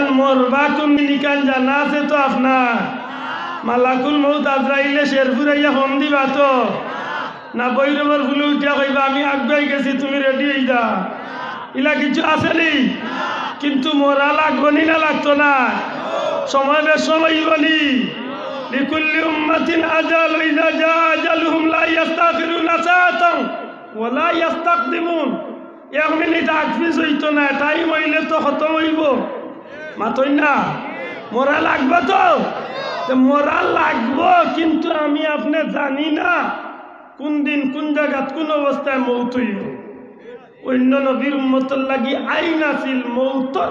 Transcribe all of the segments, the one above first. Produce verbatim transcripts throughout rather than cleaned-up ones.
মরবা কুন দিন ইখান জানা আছে তো আপনার? মালাকুল মউত আজরাইলে শেরপুর আইয়া ফোন দিবা তো? না ভৈরবর ফুলে উঠিয়া কইবা, "আমি আগুয়াই গেছি, তুমি রেডি অই যা"? ইলা কিছু আছে নি? কিন্তু মরা লাগবো নি না লাগতো না? সময় বেশ সময় অইবো নি? লিকুল্লি উম্মাতিন আজাল, ইযা জা আজালুহুম লা ইয়াস্তাখিরুনা সাআতান ওয়া লা ইয়াস্তাকদিমুন। এক মিনিট আগ পিছ অইতো না, টাইম অইলে তো খতম অইবো। মাতইন না, মরা লাগবো তো? তে মরা লাগবো, কিন্তু আমি আপনে জানি না কুন দিন, কুন জাগাত, কুন অবস্থায় মউত অইবো। অইন্য নবীর উম্মতর লাগি আইন আছিল, মউতর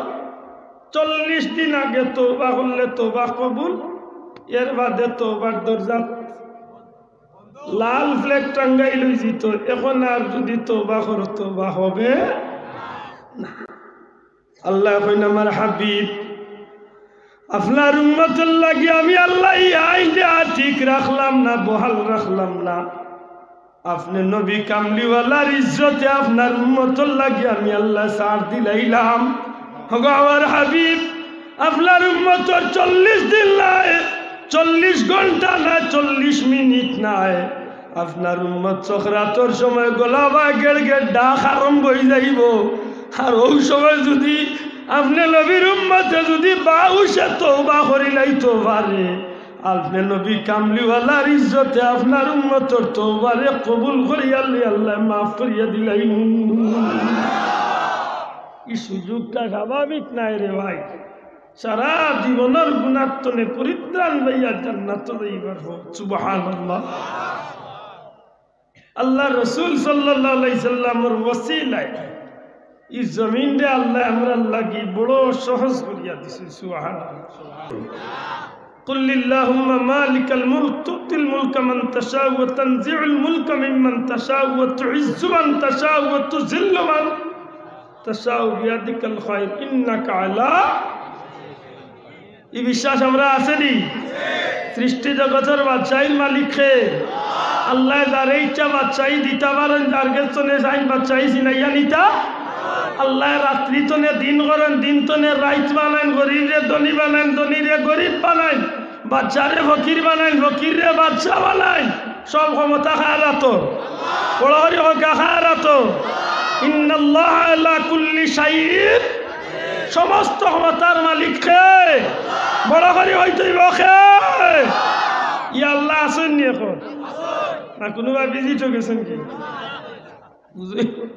চল্লিশ দিন আগে তওবা করলে তওবা কবুল, এর বাদে তওবার দরজাত লাল ফ্ল্যাগ টাঙ্গাই লইযিতো। এখন আর যুদি তওবা করো, তওবা হবে না। আল্লায় কইন, "আমার হাবিব, আপনার উম্মতর লাগি আমি আল্লায় ই আইন দিয়া ঠিক রাখলাম না, বহাল রাখলাম না। আপনে নবী কামলিওয়ালার ইজ্জতে আপনার উম্মতর লাগি আমি আল্লায় ছাড় দিলাইলাম।" হগো আমার হাবিব, আপনার উম্মতর চল্লিশ দিন নায়, চল্লিশ ঘন্টা নায়, চল্লিশ মিনিট নায়, আপনার উম্মত সকরাতর সময় গলা বায় গেড় গেড় ডাক আরম্ভ অই যাইবো। আর অউ সময় যুদি আপনে নবীর উম্মতে যুদি বাউশে তওবা করিলাইতো পারে, আপনে নবী কামলিওয়ালার ইজ্জতে আপনার উম্মতর তওবারে কবুল করিয়া আল্লায় মাফ করিয়া দিলাইন। ই সুযোগটা স্বাভাবিক নায় রে ভাই। সারা জীবনর গুনার তনে পরিত্রাণ পাইয়া জান্নাতো যাইবার পথ। সুবহানাল্লাহ। আল্লার রসুল সাল্লাল্লাহু আলাইহি সাল্লামর ওসিলায় ই জমিনরে আল্লায় আমরার লাগি বড় সহজ করিয়া দিছে। সুবহানাল্লাহ। قل اللهم مالك الملك تؤتي الملك من تشاء وتنزع الملك ممن تشاء وتعز من تشاء وتذل من تشاء بيدك الخير إنك على ই বিশ্বাস আমরার আছে নি? সৃষ্টি জগতর বাদশাইর মালিক কে? আল্লায় যারে ইচ্ছা বাদশাই দিতা পারইন, যার গেছ তনে চাইন বাদশাই ছিনাইয়া নিতা। আল্লায় রাত্রি তনে দিন করইন, দিন তনে রাইত বানাইন, গরিবরে ধনী বানাইন, ধনীরে গরিব বানাইন, বাদশারে ফকির বানাইন, ফকিররে বাদশা বানাইন। সব ক্ষমতা কার আতো? বড় করি কউক্কা, কার আতো? ইন্নাল্লাহা আলা কুল্লি শাইইন, সমস্ত ক্ষমতার মালিক কে? বড় করি কইতে অইবো কে? ই আল্লা আছইন নি অখন? না কুনুবা ভিজিটো গেছইন কি? বুঝইন,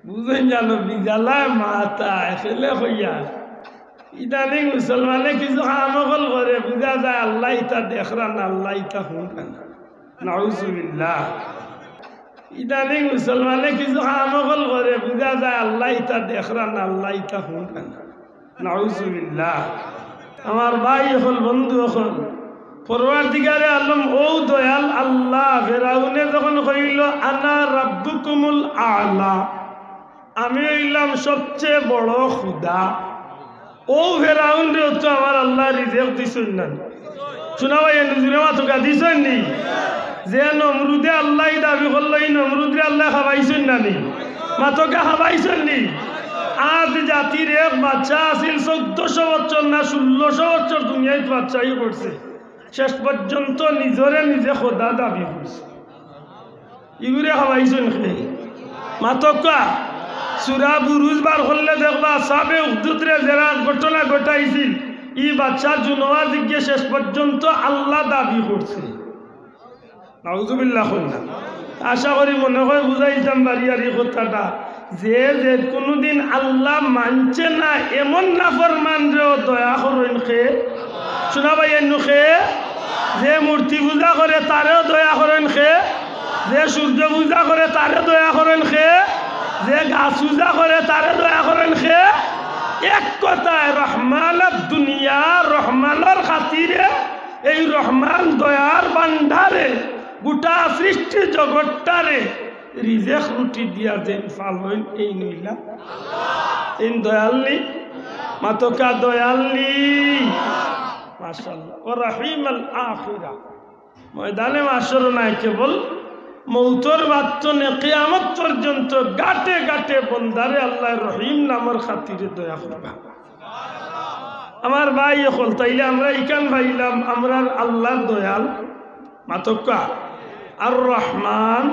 বুঝইন জানো, বিজালায় মাথা একেলে কইয়া। ইদানিং মুসলমানে কিছু কাম অকল করে, বুঝা যায় আল্লায় ইতা দেখরা না, আল্লায় ইতা হুনরা না। নাউজুবিল্লাহ। ইদানিং মুসলমানে কিছু কাম অকল করে, বুঝা যায় আল্লায় ইতা দেখরা না, আল্লায় ইতা হুনরা না। নাউজুবিল্লাহ। আমার ভাই অকল, বন্ধু অকল, পরওয়ারদিগারে আলম অউ দয়াল আল্লা, ফেরাউনে যখন কইলো, "আনা রাব্বুকুমুল আ'লা", আমি অইলাম সবচেয়ে বড় খুদা। অউ ফেরাউনরেও তো আমার আল্লায় রিজেক্ট দিছইন না নি? শুনা ভাই, এনু জুরে মাতউক্কা, দিছইন নি? যে নমরুদে আল্লায় দাবি করলো, ই নমরুদরে আল্লায় খাবাইছইন না নি? মাতউক্কা, খাবাইছইন নি? আদ জাতির এক বাদশা আছিল, চৌদ্দশো বছর না ষোল্লশো বছর দুনিয়াত বাদশাই করছে। শেষ পর্যন্ত নিজরে নিজে খোদা দাবি করছে। ইগুরে খাবাইছইন কে? মাতউক্কা। সূরা বুরুজ বার করলে দেখবা, আসহাবে উখদুদরে যেরা ঘটনা ঘটাইছিল, ই বাদশা জুনওয়াজিগে শেষ পর্যন্ত আল্লা দাবি করছে। নাউজুবিল্লাহ কইন না। আশা করি মনে অয় বুঝাইতাম পারিয়ার ই কথাটা, যে, যে কুনুদিন আল্লা মানছে না এমন নাফরমানরেও দয়া করইন কে? শুনা ভাই, এনু কে? যে মূর্তি পূজা করে তারেও দয়া করইন কে? যে সূর্য পূজা করে তারে দয়া করইন কে? যে গাছ পূজা করে তারে দয়া করইন কে? এক কথায় রহমানাত দুনিয়া, রহমানর খাতিরে এই রহমান দয়ার ভান্ডারে গুটা সৃষ্টি জগতটারে রিজেক রুটি দিয়া যেইন ফালইন, এইন অইলা, এইন দয়াল নি? মাতউক্কা, দয়াল নি? মাশাআল্লাহ। ওয়া রাহিমাল আখিরা। ময়দানে মাশরো নায়, কেবল মউতর বাদ তনে কিয়ামত পর্যন্ত গাটে গাটে বন্দারে আল্লায় রহিম নামর খাতিরে দয়া করবা। আমার ভাই অকল, তাইলে আমরা ইখান পাইলাম, আমরার আল্লাহ দয়াল, মাতউক্কা, আর রহমান,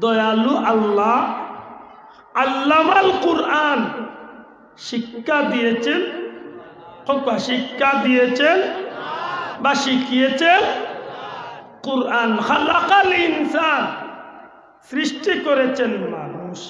দয়ালু আল্লাহ, আল্লামাল কুরআন, শিক্ষা দিয়েছেন, কউক্কা, শিক্ষা দিয়েছেন বা শিখিয়েছেন কুরআন, খালাকাল ইনসান, সৃষ্টি করেছেন মানুষ।